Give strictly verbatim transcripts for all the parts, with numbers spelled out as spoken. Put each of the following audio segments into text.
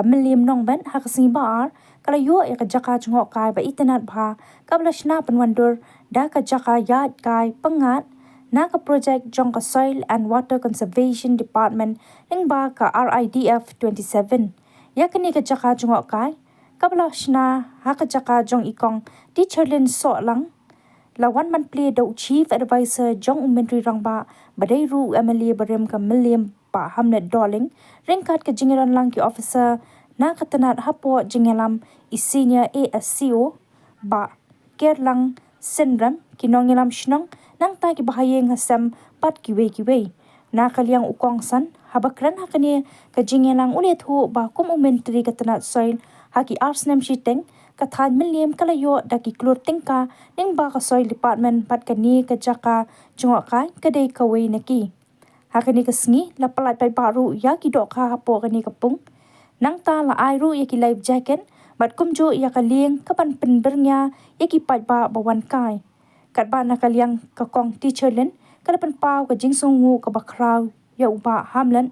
Mylliem Nongbet ha ka sngi Ba-ar ka la ïoh ïa ka jaka jngohkai ba itynnad bha kaba la shna pynwandur da ka jaka ïaid kai pyngngad na ka projek jong ka Soil and Water Conservation Department lyngba ka R I D F twenty-seven. Ïa kane ka jaka jngohkai kaba la shna ha ka jaka jong i Kong Teacherlyn Sohlang la wan ban plie da u Chief Advisor jong u Myntri Rangbah ba dei ruh u M L A barim ka Mylliem Bah Hamlet Dohling, ryngkat ka jingïadonlang ki officer na ka tnat hapoh jingïalam, i Senior A S C O Bah Kerlang Synrem, ki nongïalam shnong, nangta ki bahaïing hasem bad kiwei kiwei. Na ka liang u kongsan, haba kren ha kane ka jingïalang u la ïathuh ba kum u Myntri ka tnat Soil, ha ki ar snem shiteng ka thaiñ Mylliem ka la ïoh da ki klur tyngka lyngba ka Soil Department bad kane ka jaka jngohkai ka dei kawei na ki. Ha kane ka sngi la pyllait paidbah ruh ïa ki dohkha hapoh kane ka pung. Nangta la ai ruh ïa ki life jacket bad kumjuh ïa ka lieng kaban pynbyrngia ïa ki paidbah ba wan kai. Katba na ka liang ka Kong Teacherlyn ka la pynpaw ka jingsngewnguh kaba khraw ïa u Bah Hamlet,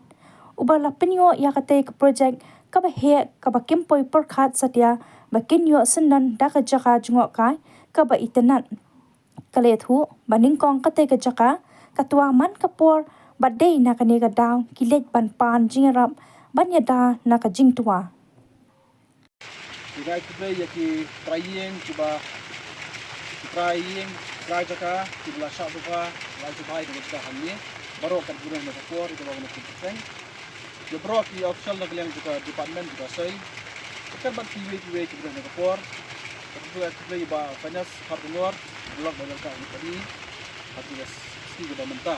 uba la pynïoh ïa katei ka projek kaba heh, kaba kim poi pyrkhat satia ba kin ïoh syndon da ka jaka jngohkai kaba itynnad. Ka la ïathuh ba nyngkong katei ka jaka ka twa man ka por, bad dei na kane ka daw ki leit ban pan jingïarap ban ïada na ka jingtwa. Ki ai khublei ïa ki trai ïing kiba, ki trai ïing, trai jaka kiba la shah sngewbha, la sngewbha ïa ka jaka hangne. Baroh kat burom na ka por ïa ka long na ki teng. Ïa baroh ki official na ka liang jaka department jaka Soil, kat bad kiwei kiwei ki burom na ka por. Ka tu ai khublei ïa Bah Finance Harknor, Block Badarkah Upadi, ha ki ski kiba mynta.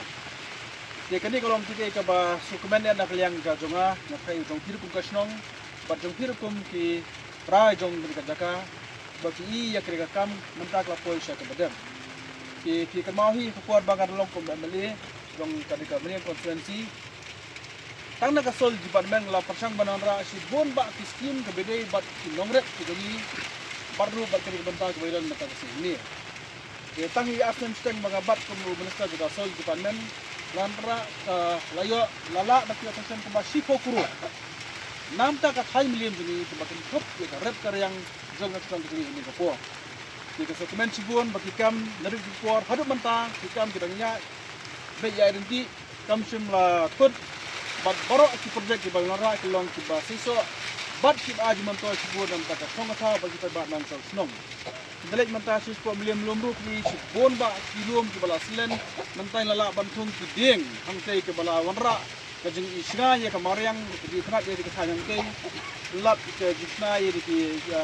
Te kane ka long kata kaba sngewkmen ïa na ka liang ka jong nga, nga trai jong phi ruh kum ka shnong, bad jong phi ruh kum ki trai jong kane ka jaka, ba ki i ïa kane ka kam mynta ka la poi sha kaba dep. Ki, ki kynmaw hi ka por ba nga da long kum M L A jong kane ka Mylliem constituency. Tang na ka Soil Department la pyrshang ban wanrah shibun bah ki skim kaba dei bad ki nongrep ki jong ngi, bad ruh bad kane ka bynta kaba ïadon bad ka sngi ne. Te tang ïa ka snem shiteng ba nga bat kum u Minister jong ka Soil Department, la wanrah, ka la ïoh, la lah da ki allocation kaba shiphew klur. Namta ka thaiñ Mylliem jong ngi kaba kynthup ïa ka rep ka riang jong ka shnong ka jong ngi ha kane ka por. Te ka sngewkmen shibun ba ki kam naduh ki por haduh mynta ki kam ki dang ïaid beit ïaid ryntih, kam shym la kut, bad baroh ki projek kiba la wanrah ki long kiba seisoh bad kiba ai jingmyntoi shibun namta ka shnong ka thaw bad ki paidbah nongshong shnong. Ki da leit mynta sha shapoh Mylliem Lum ruh ki shibun bah ki lum kiba la slen, mynta la lah ban thung ki dieng hangtei kiba la wanrah ka jingïashngaiñ ïa ka mariang, ka jingïakynad ïa ka thaiñ hangtei. Lap ka jingshna ïa ki, ïa,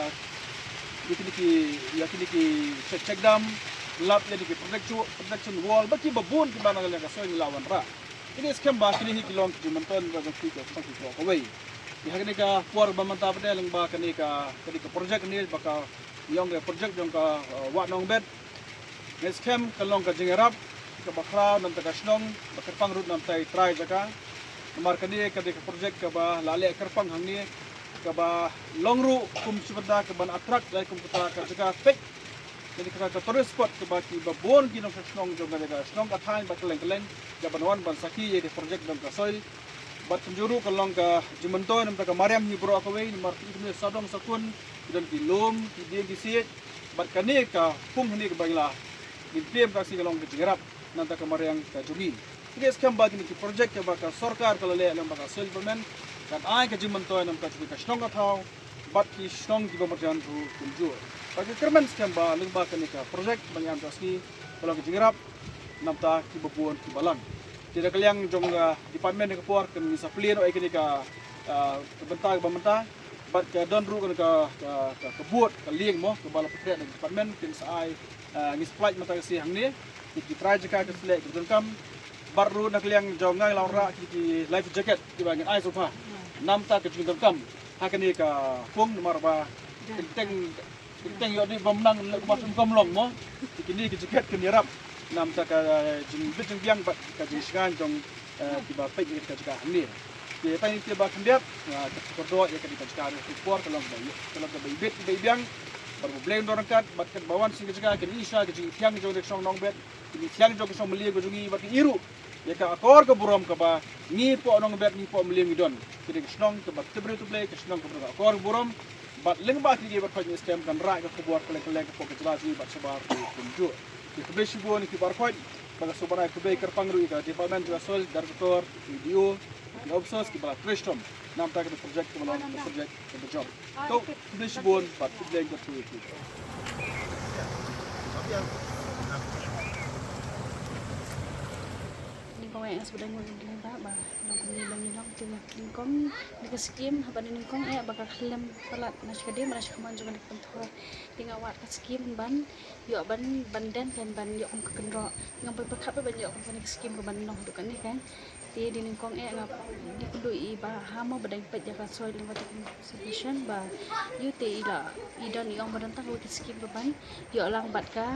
ïa kine ki, ïa kine ki check, check dam, lap ïa ki protection, protection wall, bad kiba bun kiba na ka liang ka Soil la wanrah. Kine skhem ba kine hi ki long ki jingmyntoi ba jong ki ka shnong ki kawei. Ïa ha kane ka por ba mynta pat lyngba kane ka, kane ka projek ne ba ka ïong ka projek jong ka, uh, Wah Nongbet. Ngi skhem ka long ka jingïarap kaba khraw namta ka shnong, ba kyrpang ruh namta i trai jaka. Namar kane ka dei ka projek kaba la leh kyrpang hangne, kaba long ruh kum shi bynta kaban attract da kum kata ka jaka peit, kane kata ka tourist spot kaba kiba bun ki nongshong shnong jong kane ka shnong ka thaiñ bad kylleng kylleng ka ban wan ban sakhi ïa ka projek jong ka Soil. Bad kumjuh ruh ka long ka jingmyntoi namta ka mariang hi baroh kawei, namar ki, ki sawdong sawkun, ki don ki lum, ki dieng ki siej. Bad kane ka pung hangne kaba ngi la, ngin plie mynta ka sngi ka long ka jingïarap namta ka mariang ka jong ngi. Ngi skhem ba kine ki projek kiba ka sorkar ka la leh lyngba ka Soil Department kan ai ka jingmyntoi namta ka jong ngi ka shnong ka thaw bad ki shnong kiba marjan ruh kumjuh. Bad ngi kyrmen skhem ba lyngba kane ka projek ba ngi ïam mynta ka sngi ka long ka jingïarap namta kiba bun kiba lang. Te da ka liang jong ka department ka por kan ngi sa plie noh ïa kane ka, ah, ka bynta kaba mynta. Bad ka don ruh ka, ka, ka, ka bud, ka lieng mo, kaba la pyntrei na ka department, kin sa ai, ah, ngi sa pynlait mynta ka sngi hangne, ki, ki trai jaka ki sa leh ki jingdonkam. Bad ruh na ka liang jong nga la wanrah ki, ki life jacket, kiba ngin ai sngewbha namta ka jingdonkam ha kane ka pung namar ba teng teng Teng ïoh dei bym nang leh ba sum kam long mo. Te kine ki jacket kin ïarap namta ka jingbit jingbiang bad ka jingshngaiñ jong, eh, kiba peit ïa ka jaka hangne. Te tang ïa kiba khyndiat, ah, ka kordor ïa ka jaka ruh ka por ka long ba ïa, ka long kaba ibit iba ibiang. Bad ba Blei un don ryngkat bad katba wan sha ka jaka kin i sha ka jingthiang jong ka shnong Nongbet, kin i thiang jong ka shnong Mylliem ka jong ngi bad kin i ruh ïa ka akor ka burom kaba ngi hapoh Nongbet, ngi hapoh Mylliem ngi don. Kane ka shnong kaba tip briew tip Blei, ka shnong kaba don ka akor ka burom. Bad lyngba kine kiei baroh ngi skhem kan rah ka khubor kylleng kylleng hapoh ka jylla jong ngi bad shabar kumjuh. Te khublei shibun ïa ki baroh, bad nga sngewbha ban ai khublei kyrpang ruh ïa ka department jong ka soil, director, ki D O, ki officers kiba la trei shitom na ka bynta kane ka project kaba long ka project kaba jop. To, khublei shibun bad khublei ka tu ïa ki. Nyngkong eh nga sngewbha ban khublei ba ba long kumne ba ngi long, te nyngkong kane ka skim haba nyngkong eh ba ka khlem palat na shadien ba na shkmen jong kane ka pynthor. Te nga wad ka skim ban ïoh ban, ban den kan, ban ïoh kum ka kynroh. Ngam pyrkhat ba ban ïoh kum kane ka skim ka ban long haduh kane kan. Te dei nyngkong eh nga dei kylluid ïa i Bah Hamo ba dang peit ïa ka soil and water conservation ba ïoh te i la i don i ong ba don tang kawei ka skim ba ban ïoh lang bad ka,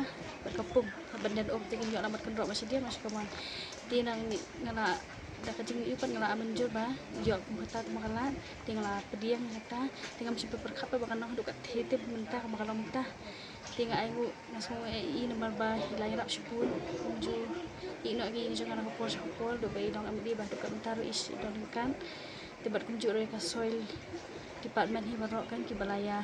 bad ka pung ban den um te kin ïoh lang bad kynroh ba shadien ba shkmen. Te nang ni nga la da ka jingïohi pat nga la mynjur ba ïoh kum kata te ma ka lad, te nga la pdiang ïa kata, te ngam shym pyrkhat ba kan long haduh katta te mynta ba ka long mynta. Te nga ai nguh, nga sngew ïa i namar ba i la ïarap shibun kumjuh, i noh ïa i jong nga na ka por sha ka por, haduh ba i long M D A bad haduh katta ruh i don ryngkat. Te bad kumjuh ruh ïa ka soil department hi baroh kan kiba la ïa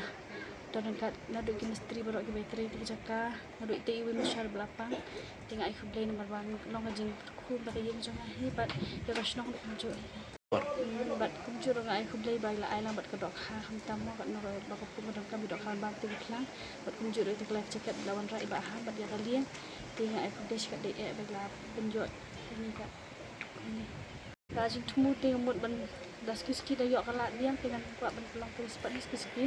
don ryngkat, naduh ki mistri baroh kiba ïatrei ïa ka jaka, naduh ite iwei i mashar ba la pang. Te nga ai khublei namar ba long ka jingkyrkhu da ka ïing jong nga hi bad ïa ka shnong ruh kumjuh hi. Mm, bad kumjuh ruh nga ai khublei ba i la ai lang bad ka dohkha khamtam mo, katno ba ka pung ka donkam, i dohkha ban bam te ka khlang. Bad kumjuh ruh ïa ka life jacket ba la wanrah i Bah Ham bad ïa ka lieng. Te nga ai khublei shikatdei eh ba i la pynjot ïa kane ka, kane ka jingthmu. Te nga mut ban da suki suki da ïoh ka lad liang te ngan kwah ban pynlong ka list pat suki suki.